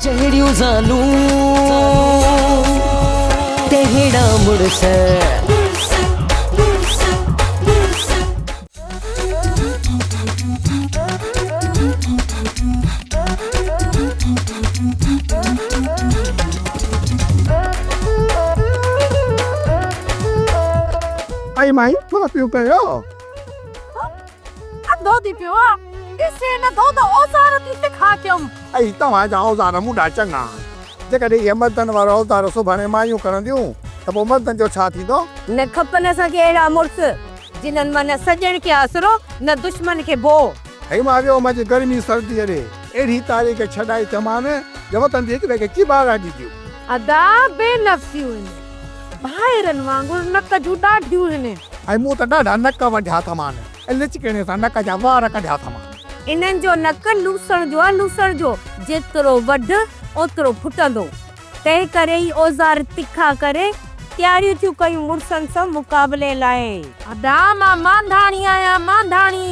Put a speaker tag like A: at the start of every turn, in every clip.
A: جهڙيون زالون تهڙا مڙس.
B: ائي مائي ٿورو پيو ڪيو.
C: انڌو ٿي پيو آ. ڏسين نه ٿو ته اوزار ٿي تکا ڪيم.
B: ائي توهان جا اوزار مون ڏانهن چڱا آهن. جيڪڏهن اهي مردن وارا اوزار سڀاڻي مايون کڻنديون ته پوء مردن جو ڇا ٿيندو؟
D: نه کپن اسان کي اهڙا مڙس، جنھن مان نه سڄڻ کي آسرو، نه دشمن کي ڀو.
B: هي مان ويو منجهه گرمي سرديء ڏي، اهڙي تاريخ ڇڏائي ٿيمان، جو وطن جي هڪ ٻئي کي چيڀاڙا ڏينديون.
C: ادا بي نفسيون هن، ڀائرن وانگر نڪ جون ڏاڍيون هن.
B: ۽ مون ته ڏاڍا نڪ وڍيا ٿمان، ۽ لچڪڻي سان نڪ جا وار ڪڍيا ٿمان.
D: انهن جو نڪ لوسڻ جو آ لوسڻ جو، جيترو وڍ اوترو ڦٽندو. تنهن ڪري ئي اوزار تکا ڪري تياريون ٿيون ڪيون مڙسن سان مقابلي لاء.
C: ادا مان مانڌاڻي آهيان مانڌاڻي،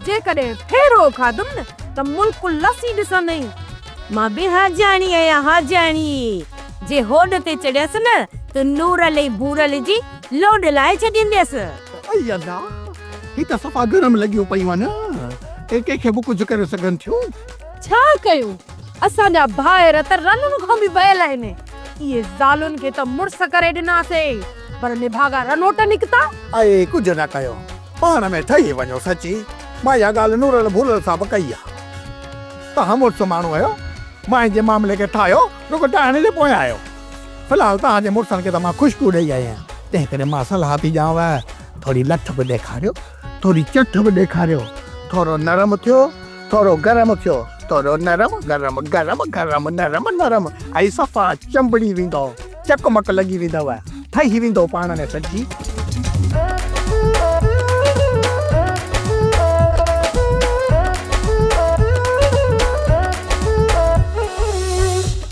C: جيڪڏهن ڦيرو کاڌم نه ته ملڪ لسي ڏسندئين.
D: مان به حاجياڻي آهيان حاجياڻي، جي هوڏ تي چڙهيس نه ته نورل ۽ ڀورل جي لوڏ لاهي ڇڏينديس.
B: اي ادا، هي ته صفا گرم لڳيون پيون آهن، اهي ڪنهن کي به ڪجهه ڪري سگهن ٿيون.
C: ڇا ڪيون، اسان جا ڀائر ته رنن کان به ويل آهن. اهي زالن کي ته مڙس ڪري ڏناسين، پر نڀاڳا رنوٽ نڪتا.
B: اي ڪجهه نه ڪيو، پاڻ ۾ ٺهي وڃو. سچي مان اها ڳالهه نورل ڀورل سان به ڪئي آهي. توهان مڙس ماڻهو آهيو، ماين جي معاملي کي ٺاهيو، رڳو ڊاهڻ جي پويان آهيو. في الحال توهان جي مڙسن کي ته مان خشڪيون ڏئي آئي آهيان، تنهن ڪري مان صلاح ٿي ڏيانو، ٿوري لٺ به ڏيکاريو، ٿوري چٺ به ڏيکاريو، ٿورو نرم ٿيو، ٿورو گرم ٿيو، ٿورو نرم گرم گرم گرم نرم نرم ۽ صفا چنبڙي ويندو، چڪمڪ لڳي ويندو، ٺهي ويندو پاڻ ۾ سچي.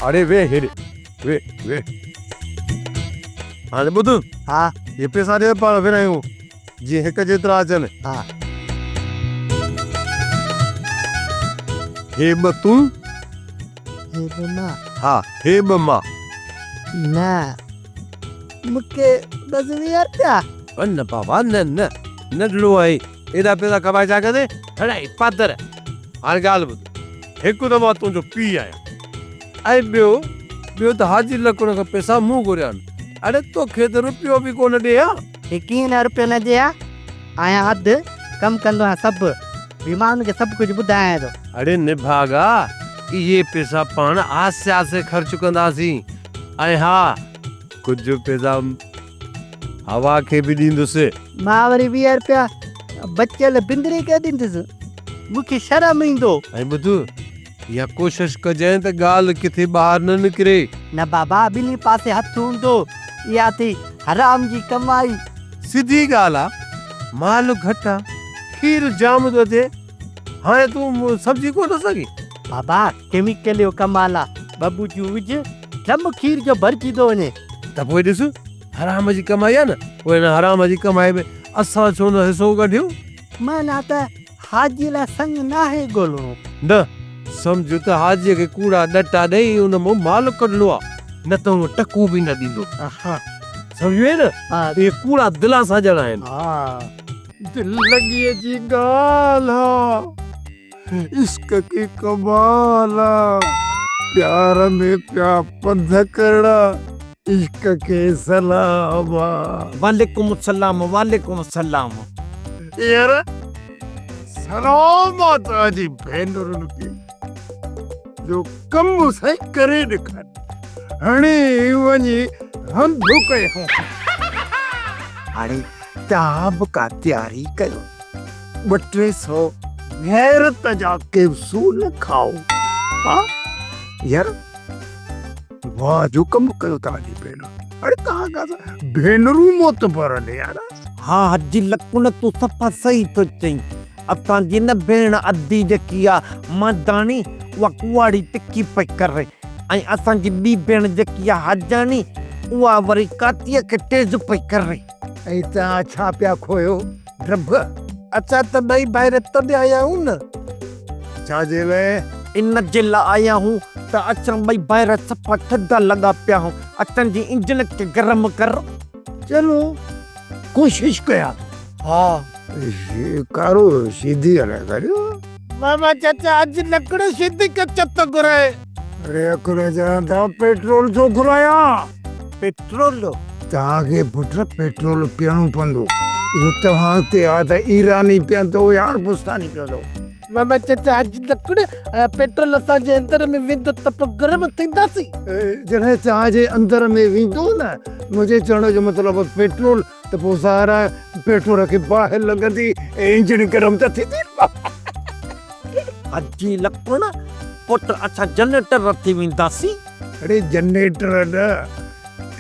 E: اڙي ويهه هيڏي ويهه ويهه. هاڻي ٻڌ.
F: ها.
E: هي پئسا ڏي پاڻ ورهايون. جيئن هڪ جيترا اچن.
F: ها.
E: هي ٻه تون.
F: هي ٻه مان.
E: ها، هي ٻه مان.
F: نه، مون کي بس 20 رپيا.
E: نه بابا نه نه، ننڍڙو آهين، ايڏا پئسا ڪمائي ڇا ڪندين؟ هڻائي پادر. هاڻي ڳالهه ٻڌ، هڪ ته مان تنهنجو پيء آهيان ۽ ٻيو، ٻيو ته حاجي لکڻ کان پئسا مون گهريا آهن. اڙي توکي ته رپيو به ڪونه ڏي ها.
F: هي ڪيئن نه رپيو نه ڏي ها. آهيان اڌ، ڪم ڪندو آهيان سڀ. به مان ان کي سڀ ڪجهه ٻڌايان ٿو.
E: اڙي نڀاڳا، اهي پئسا پاڻ آهستي آهستي خرچ ڪنداسين ۽ ها ڪجهه پئسا هوا کي به ڏيندس.
F: مان وري 20 رپيا بچيل بندري کي ڏيندس. مون کي شرم ايندو.
E: ۽ ٻڌ، اها ڪوشش ڪجانء ته ڳالهه ڪٿي ٻاهر نه نڪري.
F: نه بابا، ٻنهي پاسي هٿ هوندو. اها ٿي حرام جي ڪمائي.
E: سڌي ڳالهه آ، مال گهٽ آ، کير جام ٿو اچي، هاڻي تون سمجهي ڪونه ٿو سگهين.
F: بابا، ڪيميڪل جو ڪمال آ، ٻه ٻوٽيون وجهه، ڊرم کير جو ڀرجي ٿو وڃي.
E: ته پوء ڏس، حرام جي ڪمائي آ نه، پوء ان حرام جي ڪمائي ۾ اسان ڇو نه حصو ڳنڍيون؟
F: معنيٰ ته حاجيء لاء سڱ ناهي ڳولڻو.
E: نه، سمجهه ته حاجيء کي ڪوڙا ڏٽا ڏئي ان مان مال ڪڍڻو آ، نه ته هو ٽڪو به نه ڏيندو. سمجهي وئين نه؟ اهي ڪوڙا دلاسا ڄڻ آهن.
B: دل لڳيء جي ڳالهه آ، عشق ڪي ڪمال آ، پيار ۾ پيا پنڌ ڪرڻا، عشق کي سلام آ.
G: وعليڪم السلام وعليڪم السلام.
B: يار سلام آ توهان جي ڀينرن کي جو ڪم سائين ڪري ڏيکاريو. هڻي وڃي هنڌ ڪيائون. هاڻي توهان به ڪا تياري ڪيو. ٻه ٽي سو غيرت جا ڪيپسول کائو. ها يار واهه جو ڪم ڪيو توهان جي ڀيڻ. اڙي توهان کان ڀينرون معتبر آهن يار.
G: ها حجي لڪڻ تون صفا صحيح ٿو چئين. اسان جي نه ڀيڻ ادي جيڪي آ مرداڻي اها ڪهاڙي تکي پئي ڪري ۽ اسان جي ٻي ڀيڻ جيڪي آ حاجاڻي اها وري ڪاتيء کي تيز پئي ڪري.
B: ۽ توهان ڇا پيا کوهيو ڊڀ؟
E: اچا ته ٻئي ڀائر تڏهن آيا آهيون نه.
B: ڇا جي لاء؟
G: ان جي لاء آيا آهيون. ته اسان ٻئي ڀائر صفا ٿڌا لڳا پيا آهيون، اسان جي انجڻ کي گرم ڪر.
B: چلو ڪوشش ڪيان ٿو.
F: ها.
B: ڪارو سيڌي هلائي ڪريو.
G: ماما چاچا اڄ لڪڙ سيڌي ڪو چتو گهرائي.
B: اڙي عقل جا انڌا پيٽرول ٿو گهرايان.
G: پيٽرول؟
B: توهان کي پٽ پيٽرول پيئڻو پوندو. اهو توهان تي آ ته ايراني پيئندو يا عربستاني پيئندو.
G: ماما چاچا اڄ لڪڙ پيٽرول اسان جي اندر ۾ ويندو ته پوء گرم ٿينداسين.
B: جڏهن توهان جي اندر ۾ ويندو نه، منهنجي چوڻ جو مطلب پيٽرول، ته پوء ظاهر آهي پيٽرول کي باهه لڳندي ۽ انجڻ گرم ته ٿيندي نه.
G: حاجي لڪڻ، پوء ته اسان جنريٽر ٿي وينداسين.
B: اڙي جنريٽر نه،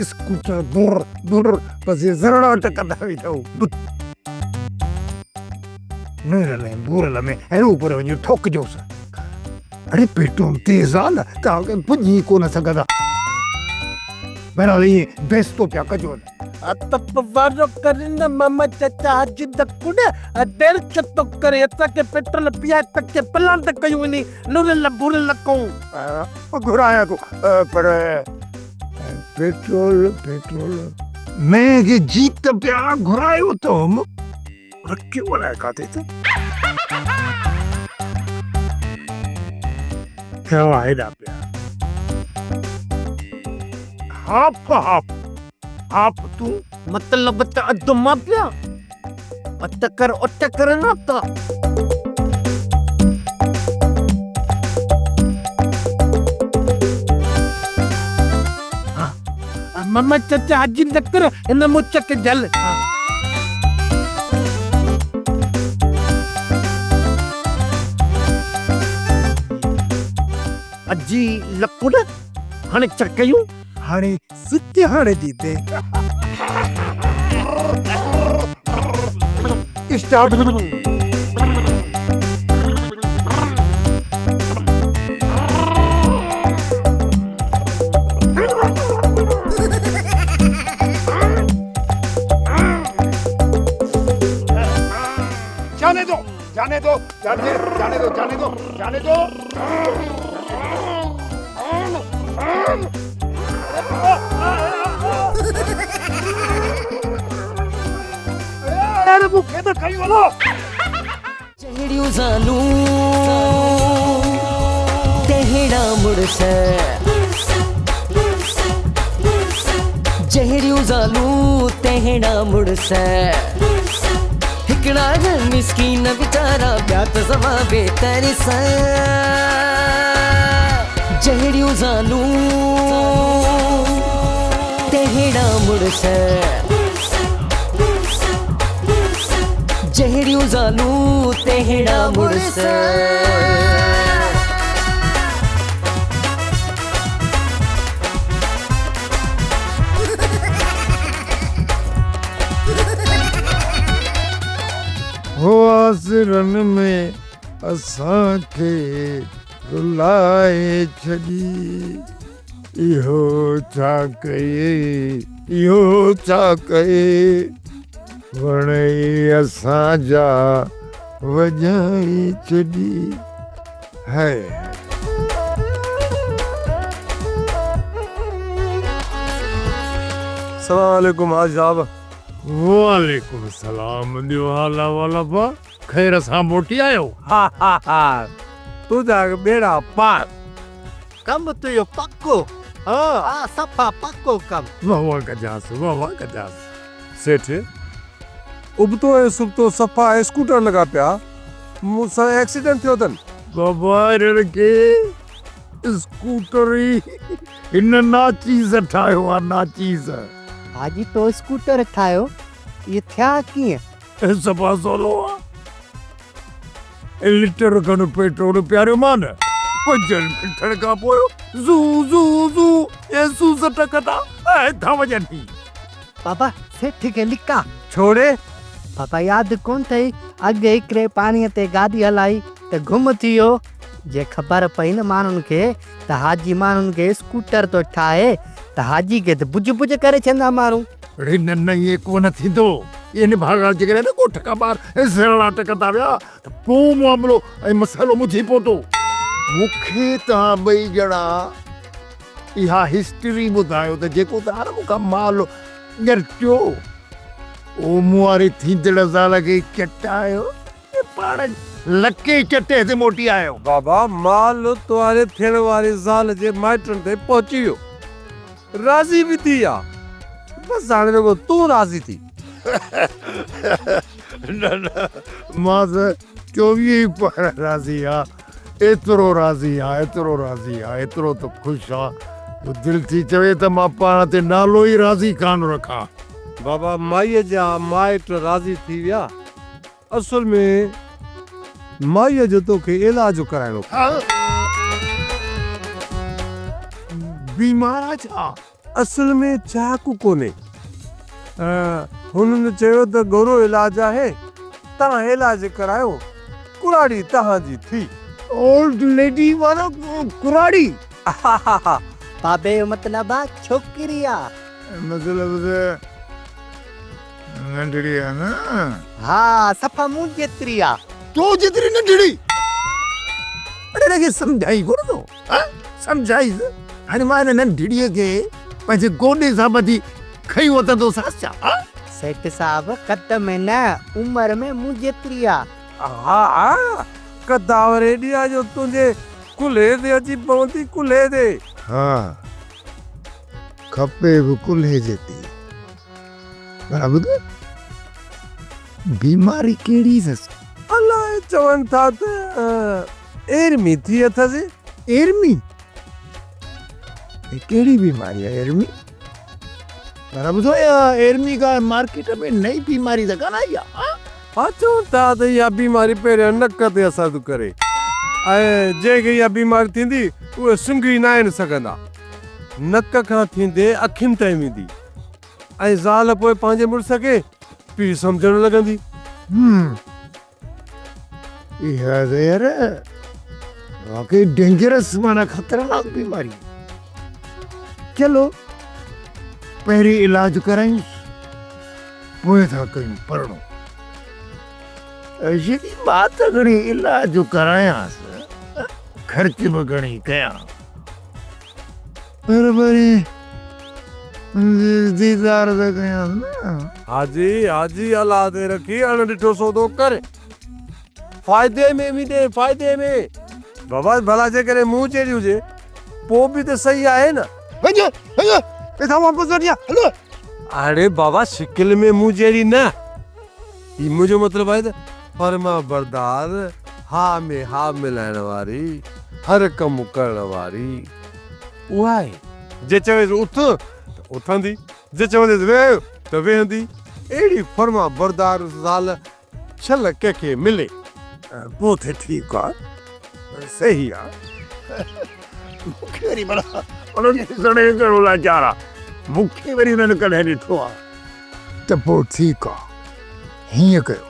B: اسڪوٽر در در بس زرڙاٽ ڪندا ويندؤ. نيرل ۽ ڀورل ۾ هيرو پر وڃي ٺوڪجوس. اڙي پيٽرول تيز آ نه، توهان کي پڄي ئي ڪونه سگهندا. بهرحال ائين بيستو پيا ڪجو نه.
G: اتپ وارو ڪري نه ماما چاچا حاجي دڪڙ دير ڇو ٿو ڪري اسان کي پيٽرول پيائي تڪي پلاند ڪيون انهي نورل ڀورل کون.
B: گهرايان ٿو پر پيٽرول پيٽرول مينهن کي جيت پيا گهرايو ته هوم رکيو الائي ڪاٿي ته ٿيو هيڏا پيا هاف هاف هاف تون.
G: مطلب ته اڌ مان پيا ات ڪر ات ڪر نه ته. ماما چچا حاجي نڪر هن مچ کي جهل. اجي لڪڙ هاڻي ڇا ڪيون؟
B: هاڻي سچ هاڻي جيتي. اسٽارٽ. جانے دو جانے دو جانے جانے دو جانے دو جانے دو.
A: جهڙيون زالون تهڙا مڙس، جهڙيون زالون تهڙا مڙس، هڪڙا مسڪين ويچارا ٻيا ته سوا بي ترس، جهڙيون زالون تهڙا مڙس. جهڙيون زالون تهڙا مڙس.
E: هئاسين رن ۾ اسان کي رلائي ڇڏي. اهو ڇا ڪيئي، اهو ڇا ڪيئي، وڻ ئي اسان جا وڄائي ڇڏي. High high.
H: سلام عليڪم حاجي صاحب.
E: وعليڪم السلام ڏيو حال احوال ابا خير سان موٽي آيو.
G: ها ها ها تنهنجا ٻيڙا پار. ڪم تنهنجو پڪو. ها صفا پڪو ڪم.
E: واه واه ڪجانس واه واه ڪجانس.
H: سيٺ ابتو ۽ سبتو صفا اسڪوٽر لڳا پيا مون سان ايڪسيڊنٽ ٿيو اٿن.
E: بابا هنن کي اسڪوٽر ئي هن ناچيز ٺاهيو آ ناچيز.
F: حاجي تو اسڪوٽر ٺاهيو اهي ٿيا ڪيئن؟
E: صفا سولو آ. لٽر کن پيٽرول پياريومان، پنجن منٽن کان پوء زو زو زو ۽ سوس ٽڪندا ۽ ٿا وڃن.
F: بابا سيٺ کي لڪا.
E: ڇوڙي.
F: بابا ياد ڪونه اٿئي اڳ هڪڙي پاڻيء تي گاڏي هلائي ته گم ٿي ويو. جي خبر پئي نه ماڻهن کي ته حاجي ماڻهن کي اسڪوٽر ٿو ٺاهي ته حاجي کي ته بجهه بجهه ڪري ڇڏيندا ماڻهو.
E: اڙي نه نه ائين ڪونه ٿيندو. اهي نڀاڳا جيڪڏهن نه ڳوٺ کان ٻاهر سرڙاٽ ڪندا ويا ته پوء معاملو ۽ مسئلو مجهي پوندو.
B: مون کي توهان ٻئي ڄڻا اها هسٽري ٻڌايو ته جيڪو توهان نه مون کان مال ڄرٽيو، اهو مون واري ٿيندڙ زال کي چٽايو يا پاڻ لڪي چٽي تي موٽي آيو؟
E: بابا، مال توهاري ٿيڻ واري زال جي مائٽن تائين پهچي ويو. راضي به ٿي ويا. بس هاڻي رڳو تون راضي ٿي.
B: نه نه، مان ته چوويهه ئي پهر راضي آهيان. ايترو راضي آهيان، ايترو راضي آهيان، ايترو ته خوش آهيان جو دل ٿي چوي ته مان پاڻ تي نالو ئي راضي خان رکان.
E: بابا مائيء جا مائٽ راضي ٿي ويا. اصل ۾ مائيء جو توکي علاج ڪرائڻو پوندو.
B: بيمار آ ڇا؟
E: اصل ۾ چاڪ ڪونهي. هنن چيو ته ڳورو علاج آهي، توهان علاج ڪرايو، ڪراڙي توهان جي ٿي.
B: اولڊ ليڊي وارو ڪراڙي؟
F: بابي جو مطلب آ ڇوڪري آ.
B: مطلب ته ننڍڙي آ نه؟
F: ها صفا مون جيتري آ.
B: تو جيتري ننڍڙي؟ اڙي هن کي سمجهائين ڪونه ٿو؟ ها سمجهائيس. هاڻي مان هن ننڍڙيء کي پنهنجي گوڏي سان ٻڌي کنيو وتندوسانس ڇا؟ ها؟
F: سيٺ صاحب قد ۾ نه عمر ۾ مون جيتري آ.
E: ها ها قداور ايڏي آ جو تنهنجي ڪلهي تي اچي پوندي ڪلهي تي.
B: ها کپي به ڪلهي جيتري. پر ٻڌ بيماري ڪهڙي اٿس؟
E: الائي چون ٿا ته ايرمي ٿي اٿس.
B: ايرمي؟ هي ڪهڙي بيماري آهي ايرمي؟ پر ٻڌو اها ايرمي ڪا مارڪيٽ ۾ نئين بيماري ته ڪانه آئي آهي؟
E: ها چون ٿا ته اها بيماري پهريان نڪ تي اثر ٿو ڪري ۽ جنهن کي اها بيماري ٿيندي اهي سنگهي ناهن سگهندا. نڪ کان ٿيندي اکين تائين ويندي. ۽ زال پوء پنهنجي مڙس کي پيء سمجهڻ لڳندي.
B: هم اها ته يار واقعي ڊينجرس معنيٰ خطرناڪ بيماري. چلو پهرين علاج ڪرايونس پوء ٿا ڪيون پرڻو. شيدي مان ته گهڻي علاج ڪرايانس خرچ به گهڻي ڪيان. پر وري ديدار ته ڪيانس نه.
E: حاجي حاجي الله تي رکي اڻ ڏٺو سودو ڪر. فائدي ۾ ويندين فائدي ۾. بابا ڀلا جيڪڏهن مون جهڙي هجي پوء به ته صحيح آهي نه.
B: وڃ وڃ پئسا واپس وٺي آ هلو.
E: اڙي بابا شڪل ۾ مون جهڙي نه. هي منهنجو مطلب آهي ته فرمانبردار، ها ۾ ها ملائڻ واري، هر ڪم ڪرڻ واري اها آهي. جي چويس اٿ ته اٿندي، جي چونديس ويهه ته ويهندي. اهڙي فرمانبردار زال شل ڪنهن کي ملي.
B: پوء ته ٺيڪ آ، صحيح آ. مون کي وري ڀلا ان کي ڏسڻ جو ڪهڙو لاچار آ. مون کي وري انهن ڪڏهن ڏٺو آ. ته پوء ٺيڪ آ، هيئن ڪيو،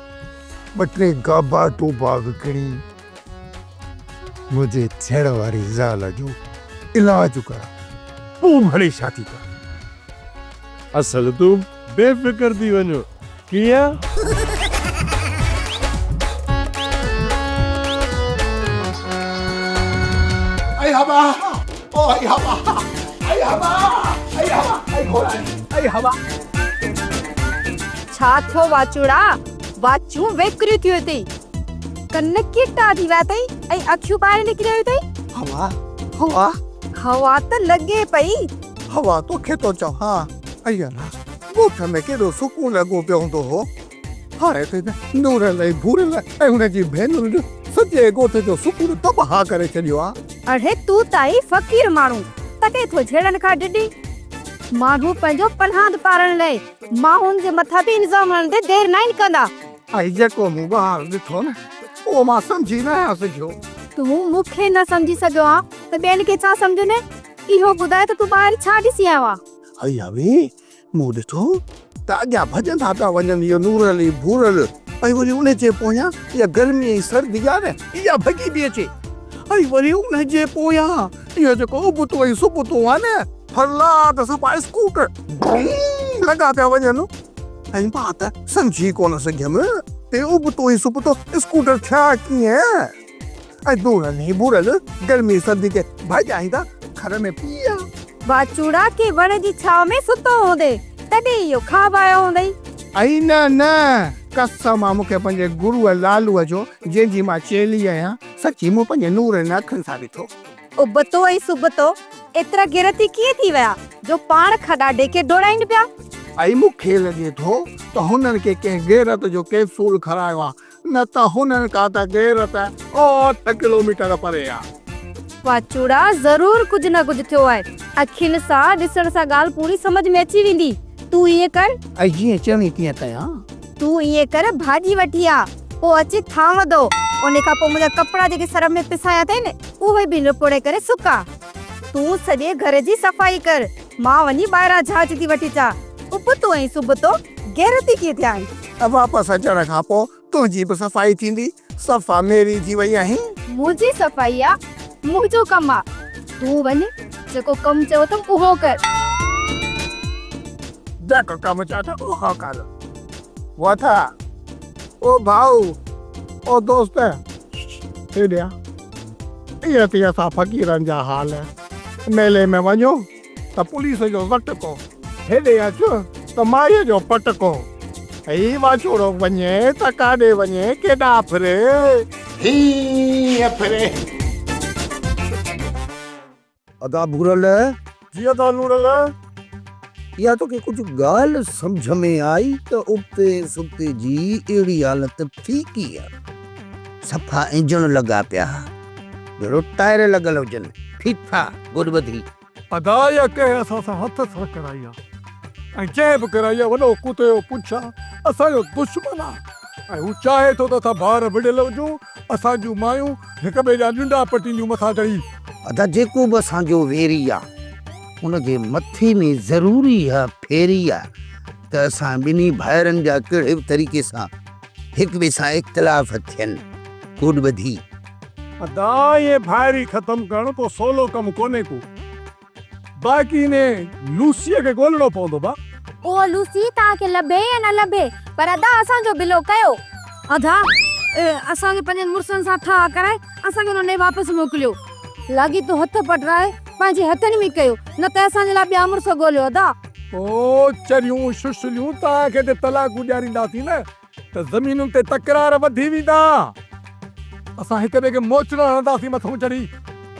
B: ٻه ٽي گابا ٽوپا وڪڻي منهنجي ٿيڻ واري زال جو علاج ڪراء، پوء ڀلي شادي ڪر.
E: اصل تون بي فڪر ٿي وڃ، ڪيئن؟
B: اي هوا، او اي هوا، اي هوا، اي هوا، اي گهوڙا، اي هوا.
D: ڇا ٿيو واچوڙا، واچون ويڪريون ٿيون اٿئي، ڪن ڪيٽا ٿي ويا اٿئي ۽ اکيون ٻاهر نڪري آيون اٿئي.
B: هوا، هوا.
D: هوا ته لڳي پئي.
B: هوا توکي ٿو چوان، اي الله، ڳوٺ ۾ ڪيڏو سڪون لڳو پيو هوندو هو. هاڻي ته هن نورل ۽ ڀورل ۽ هن جي ڀينرن سڄي ڳوٺ جو سڪون تباهه ڪري ڇڏيو آ.
D: اڙي تون ته آهين فقير ماڻهو، تڏهن ٿو جهيڙن کان ڊڄين. ماڻهو پنهنجو پنهاند پارڻ لئه ماڻهن جي مٿان به الزام هڻندي دير ناهن ڪندا.
B: ۽ جيڪو مون ٻاهر ڏٺو نه، اهو مان سمجهي ناهيان سگهيو.
D: تون مون کي نه سمجهي سگهيو آن ته ٻين کي ڇا سمجهندين؟ اهو ٻڌاء ته تون ٻاهر ڇا ڏسي آيو آن؟
B: هئي هوي، مون ڏٺو ته اڳيان ڀڄندا پيا وڃن اهو نورل ۽ ڀورل ۽ وري ان جي پويان اها گرمي ۽ سردي آهي نه اها ڀڄي پئي اچي ۽ وري ان جي پويان اهو جيڪو ابتو ۽ سبتو آهي نه ڦرلاٽ صفا اسڪوٽر لڳا پيا وڃن ۽ مان ته سمجهي ڪونه سگهيم ته ابتو ۽ سبتو اسڪوٽر ٿيا ڪيئن؟ ۽ نورل ۽ ڀورل گرمي سردي کي ڀڄائيندا گهر ۾ پيا.
D: واچوڙا ڪنهن وڻ جي ڇانو ۾ ستو هوندين، تڏهن اهو خواب آيو هوندئي.
B: ائي نه نه، قسم آ مون کي پنهنجي گروء لالوء جو، جنهن جي مان چيلي آهيان، سچي مون پنهنجي نورن اکين سان ڏٺو.
D: ابتو ۽ سبتو ايترا غيرتي ڪيئن ٿي ويا جو پاڻ کان ڏاڍي کي ڊوڙائين پيا.
B: ائي مون کي لڳي ٿو ته هنن کي ڪنهن غيرت جو ڪيپسول کارايو آ، نه ته هنن کان ته غيرت 8 ڪلوميٽر پري آ.
D: واچوڙا ضرور ڪجهه نه ڪجهه ٿيو آهي. اکين سان ڏسڻ سان ڳالهه پوري سمجهه ۾ اچي ويندي. تون ائين ڪر.
B: ائي جيئن چوين تيئن ڪيان.
D: تون ائين ڪر ڀاڄي وٺي آ، پوء اچي ٿانء ڌو. ان کان پوء منهنجا ڪپڙا جيڪي سرف ۾ پسايا اٿئي نه، اهي به نپوڙي ڪري سڪا. تون سڄي گهر جي صفائي ڪر. مان وڃي ٻاهران جهاز ٿي وٺي اچان. ابتو ۽ سبتو غيرتي ڪيئن ٿيا آهن؟
B: واپس اچڻ کان پوء تنهنجي به صفائي ٿيندي. صفا ميري ٿي وئي آهين.
D: منهنجي صفائي آ، منهنجو ڪم آ. تون وڃ، جيڪو ڪم چيو اٿم اهو ڪر.
B: جيڪو ڪم چيو اٿم اهو ڪر. وٿا، او ڀائو، او دوست، هيڏي آ. اهي اٿئي اسان فقيرن جا حال. ميلي ۾ وڃو ته پوليس جو زٽڪو، هيڏي اچ ته مائيء جو پٽڪو. هي واچوڙو وڃي ته ڪاڏي وڃي، ڪيڏانهن ڦري، هيئن ڦري.
I: ادا ڀورل!
H: جي ادا نورل!
I: اها توکي ڪجهه ڳالهه سمجهه ۾ آئي ته ابتي سبتي جي اهڙي حالت ٿي ڪيئن؟ صفا انجڻ لڳا پيا ها، جهڙو ٽائر لڳل هجن، ڦيٿا گڏ ٻڌي.
H: ادا اها ڪنهن اسان سان هٿ سان ڪرائي آ ۽ جنهن به ڪرائي آ وڏو ڪتي جو پڇ آ، اسان جو دشمن آ ۽ هو چاهي ٿو ته اسان ڀائر وڙهيل هجون، اسان جون مايون هڪ ٻئي جا ڄنڊا پٽينديون مٿان چڙهي.
I: ادا جيڪو به اسان جو ويري آ، ان جي مٿي ۾ ضرور اها ڦيري آ ته اسان ٻنهي ڀائرن جا ڪهڙي به طريقي سان هڪ ٻئي سان اختلاف ٿين، ڪوڏ ٻڌي.
H: ادا ائين ڀائري ختم ڪرڻ ڪو سولو ڪم ڪونهي ڪو. باقي انهي لوسيء کي ڳولڻو پوندو با.
D: اهو لوسي توهان کي لڀي يا نه لڀي پر ادا اسان جو بلو ڪيو.
C: ادا اسان کي پنهنجن مڙسن سان ٺاهه ڪرائي اسان کي انهن ڏي واپس موڪليو. لاڳيتو هٿ پٽرائي پنهنجي هٿن ۾ ڪيو نه ته اسان جي لاء ٻيا مڙس ڳوليو ادا.
H: او چريون ششليون توهان کي ته طلاقون ڏيارينداسين نه ته زمينن تي تڪرار وڌي ويندا. اسان هڪ ٻئي کي موچڙا هڻنداسين مٿئون چڙهي.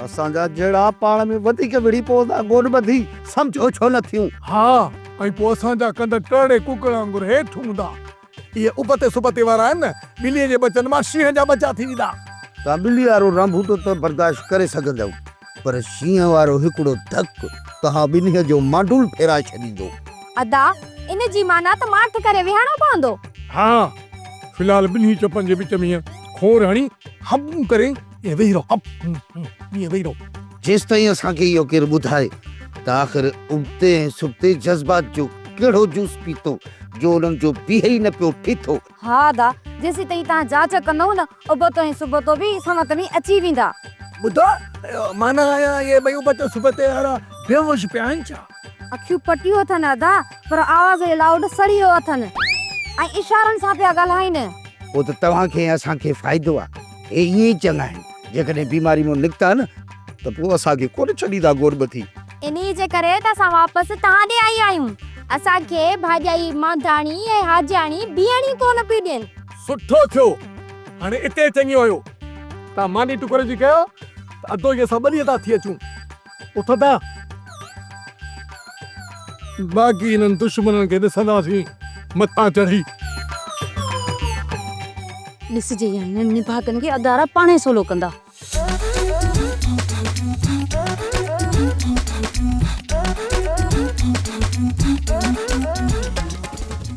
I: اسان جا جهيڙا پاڻ ۾ وڌيڪ وڙهي پوندا گوڏ ٻڌي سمجهو ڇو نه ٿيون.
H: ها ۽ پوء اسان جا ڪنڌ ٽرڙي ڪڪڙ وانگر هيٺ هوندا. اهي ابتي سبتي وارا آهن نه، ٻليء جي ٻچن مان شينهن جا ٻچا ٿي ويندا.
I: توهان ٻليء وارو رانڀوٽو ته برداشت ڪري سگهندؤ، پر شينهن وارو هڪڙو ڌڪ توهان ٻنهي جو مانڊول ڦيرائي ڇڏيندو.
D: ادا، ان جي معنيٰ ته ماٺ ڪري ويهڻو پوندو.
H: ها، في الحال ٻنهي چپن جي وچ ۾ ائين کور هڻي هنبون ڪري ائين ويهي رهو، هنب هون هون ائين ويهي رهو.
I: جيستائين اسان کي اهو ڪير ٻڌائي ته آخر ابتي ۽ سبتي جذبات جو ڪهڙو جوس پيتو جو انهن جو بيهه ئي نه پيو ٺيٿو.
D: ها ادا، جيسيتائين توهان جاچ ڪندؤ نه، ابتو ۽ سبتو به سنوت ۾ اچي ويندا.
H: ٻڌو، معنيٰ اهي ٻئي ابتي سبتي وارا بيهوش پيا آهن ڇا؟
D: اکيون پٽيون اٿن ادا، پر آواز جو لائوڊ سڙي ويو اٿن ۽ اشارن سان پيا ڳالهائين.
I: پوء ته توهان کي ۽ اسان کي فائدو آ. هي ائين ئي چڱا آهن. جيڪڏهن بيماري مان نڪتا نه ته پوء اسان کي ڪونه ڇڏيندا گوڏ ٻڌي.
D: انهيء جي ڪري ته اسان واپس توهان ڏي آئي آهيون. اسان کي ڀاڄائي مانڌاڻي ۽ حاجياڻي بيهڻ ئي ڪونه پيون ڏين.
H: سٺو ٿيو، هاڻي اتي چڱي هيو. توهان ماني ٽڪر جي ڪيو ته اڌو ئي اسان ٻنيء تان ٿي اچون. اٿندا. باقي انهن دشمنن کي ڏسنداسين مٿان چڙهي.
D: ڏسجي يا هنن نڀاڳن کي ادارا پاڻهي سولو ڪندا.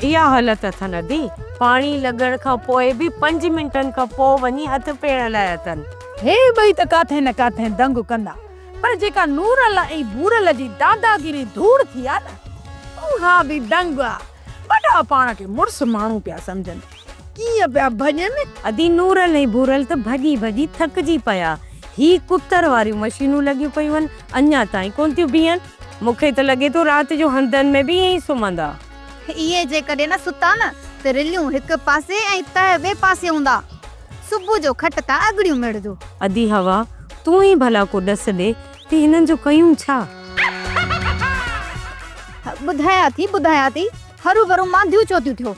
J: اها حالت اٿن ادي، پاڻي لڳڻ کان پوء به پنج منٽن کان پوء وڃي هٿ پير هلايا اٿن.
C: هي ٻئي ته ڪاٿي نه ڪاٿي دنگ ڪندا، پر جيڪا نورل ۽ ڀورل جي داداگيري ڌوڙ ٿي آ نه، اها به دنگ آ. وڏا پاڻ کي مڙس ماڻهو پيا سمجهن، ڪيئن پيا ڀڄن.
J: ادي نورل ۽ ڀورل ته ڀڄي ڀڄي ٿڪجي پيا. هي ڪتر واريون مشينون لڳيون پيون آهن، اڃا تائين ڪونه ٿيون بيهن. مون کي ته لڳي ٿو رات جو هنڌن ۾ به ائين ئي سمهندا.
K: اهي جيڪڏهن نه ستا نه ته رليون هڪ پاسي ۽ تهه ٻئي پاسي هوندا.
D: صبح جو کٽ تان اڳڙيون ميڙجو.
J: ادي حوا، تون ئي ڀلا ڪو ڏس ڏي ته هنن جو ڪيون ڇا؟
D: ٻڌايان ٿي، ٻڌايان ٿي، هروڀرو مانڌيون ڇو ٿيون ٿيو؟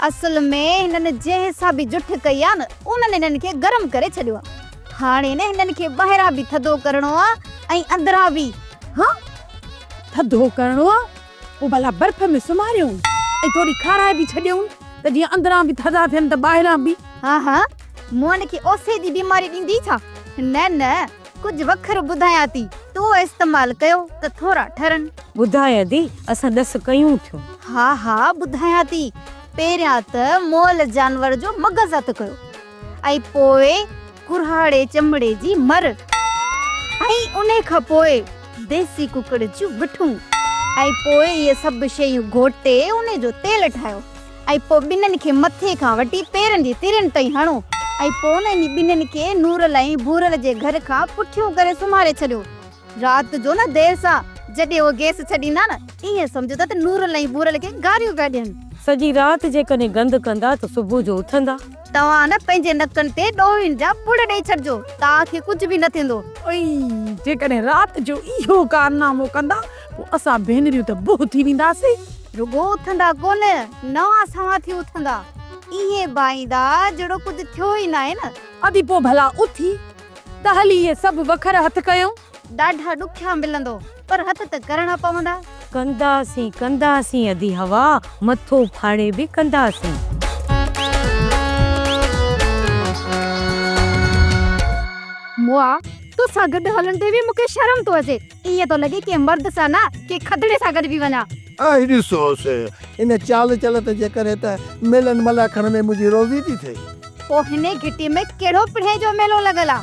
D: اصل ۾ هنن جنهن حسابي جٺ ڪئي آ نه، انهن هنن کي گرم ڪري ڇڏيو آ. هاڻي نه هنن کي ٻاهران به ٿڌو ڪرڻو آ ۽ اندران به.
C: ها، ٿڌو ڪرڻو آ، پوء ڀلا برف ۾ سمهاريون ۽ ٿوري کارائي به ڇڏيون ته جيئن اندران به ٿڌا ٿين ته ٻاهران به.
D: ها ها، مئن کي اوسي جي بيماري ڏيندي ڇا؟ نه نه، ڪجهه وکر ٻڌايان ٿي، تو استعمال ڪيو ته ٿورا ٺرن.
J: ٻڌاء ادي، اسان ڏس ڪيون ٿيون.
D: ها ها ٻڌايان ٿي، پهريان ته مئل جانور جو مغز هٿ ڪيو ۽ پوء ڪرهاڙي چمڙي جي مر ۽ انهي کان پوء ديسي ڪڪڙ جون وٺون ۽ پوء اهي سڀ شيون گهوٽي انهي جو تيل ٺاهيو ۽ پوء ٻنهن کي مٿي کان وٺي پيرن جي ترين تائين هڻو ۽ پوء انهن ٻنهن کي نورل ۽ ڀورل جي گهر کان پٺيون ڪري سمهاري ڇڏيو. رات جو نه دير سان جڏهن اهي گئس ڇڏيندا نه ائين سمجهندا ته نورل ۽ ڀورل کي گاريون پيا ڏين.
J: سڄي رات جيڪڏهن گند ڪندا ته صبح جو اٿندا.
D: توهان نه پنهنجي نڪن تي ڏوهين جا پڙ ڏئي ڇڏجو، توهان کي ڪجهه به نه ٿيندو.
C: اوئي جيڪڏهن رات جو اهو ڪارنامو ڪندا پوء اسان ڀينريون ته بهه ٿي وينداسين.
D: رڳو اٿندا ڪونه، نوان سوان ٿي اٿندا. ائين ڀائيندا جهڙو ڪجهه ٿيو ئي ناهي نه.
C: ادي پوء ڀلا اٿي ته هلي اهي سڀ وکر هٿ ڪيون.
D: ڏاڍا ڏکيا ملندو پر هٿ ته ڪرڻا پوندا.
J: ڪنداسين ڪنداسين ادي حوا مٿو ڦاڙي به ڪنداسين.
D: مئا توسان گڏ هلڻ تي به مون کي شرم ٿو اچي. ائين ٿو لڳي ڪنهن مرد سان نه ڪنهن کدڙي سان گڏ پئي وڃان.
B: ۽ ڏسوس ان چال چلت جي ڪري ته ميلن ملاکڙن ۾ منهنجي روزي ٿي ٿئي.
D: پوء هن گهٽي ۾ ڪهڙو پڻهين جو ميلو لڳل آ؟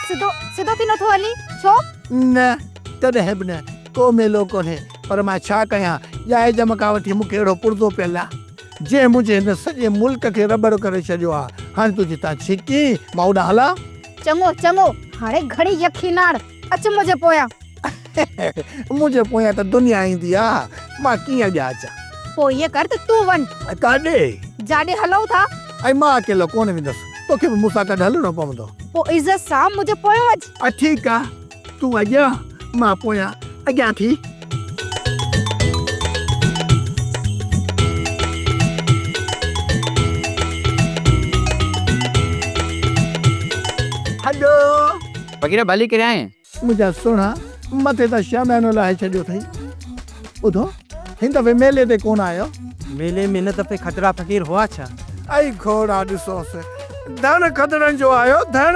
D: سڌو سڌو ٿي نٿو هلين ڇو؟
B: نه، ڪڏهن به نه، ڪو ميلو ڪونهي، پر مان ڇا ڪيان، ڄائي ڄم کان وٺي مون کي اهڙو پرزو پيل آ، جنهن منهنجي هن سڄي ملڪ کي رٻڙ ڪري ڇڏيو آ. هاڻي تون جتان ڇڪين، مان اوڏانهن هلان؟
D: چڱو چڱو، هاڻي گهڻي يقيناڻ، اچ منهنجي پويان.
B: منهنجي پويان ته دنيا ايندي آ، مان ڪيئن اڳيان اچان؟
D: پوء ائين ڪر ته تون وڃ.
B: ڪاڏي؟
D: جاڏي هلون ٿا.
B: ۽ مان اڪيلو ڪونه ويندس، توکي به مون سان گڏ هلڻو پوندو.
D: پوء عزت سان منهنجي پويان اچ.
B: ٺيڪ آ، تون اڳيان، مان پويان، اڳيان ٿي. هلو.
K: فقير ڀلي ڪري آئين.
B: منهنجا سهڻا، مٿي تان شاميانو لاهي ڇڏيو اٿئي. ٻڌو، هن دفعي ميلي تي ڪونه آيو؟
F: ميلي ۾ هن دفعي کدڙا فقير هئا ڇا؟
B: اي گهوڙا ڏسوس، ڌڻ کدڙن جو آيو، ڌڻ!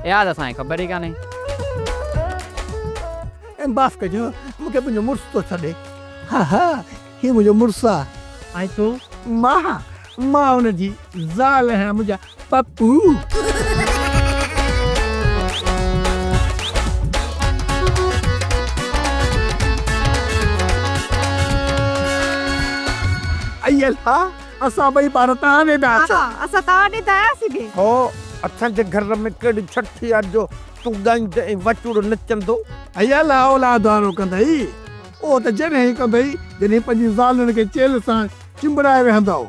K: اها ته اسان کي خبر ئي ڪانهي.
B: ۽ معاف ڪجو، مون کي منهنجو مڙس ٿو سڏي. ها ها، هي منهنجو مڙس آ.
F: ۽ تون؟
B: مان، مان ان جي زال آهيان منهنجا پپو. اي الله، اسان ٻئي پاڻ توهان ڏي پيا اچون.
D: ها، اسان توهان ڏي ته آياسين به.
G: هو، اسان جي گهر ۾ ڪهڙي ڇٺ آ جو تون ڳائيندين ۽ وچڙو نچندو.
B: اي الله، اولاد وارو ڪندئي. اهو ته جڏهن ئي ڪندئي، جڏهن پنهنجي زالن کي چيلهه سان چنبڙائي ويهندؤ.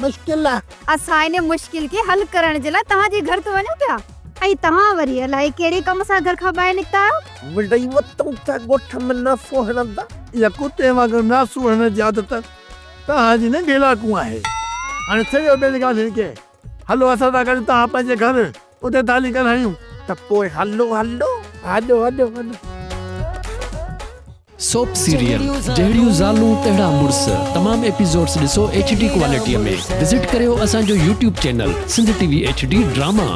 B: مشڪل آ.
D: اسان ان مشڪل کي حل ڪرڻ جي لاء توهان جي گهر ته وڃون پيا ۽ توهان وري الائي ڪهڙي ڪم سان گهر کان ٻاهر نڪتا آهيو.
G: مڙئي وتون ٿا ڳوٺ ۾ ناسو هڻندا.
B: اها ڪتي وانگر ناسو هڻڻ جي عادت توهان جي ننڍي لاڪون آهي. هاڻي ڇڏيو ٻين ڳالهين کي. هلو اسان سان گڏ توهان پنهنجي گهر. اتي ٿالهي ڳالهايون.
G: ته پوء هلو هلو.
B: هلو هلو هلو.
L: سوپ سيريل جهڙيون زالون تهڙا مڙس تمام ايپيسوڊس ڏسو ايڇ ڊي ڪوالٽي ۾ وزٽ ڪريو اسان جو YouTube channel Sindh T V H D drama.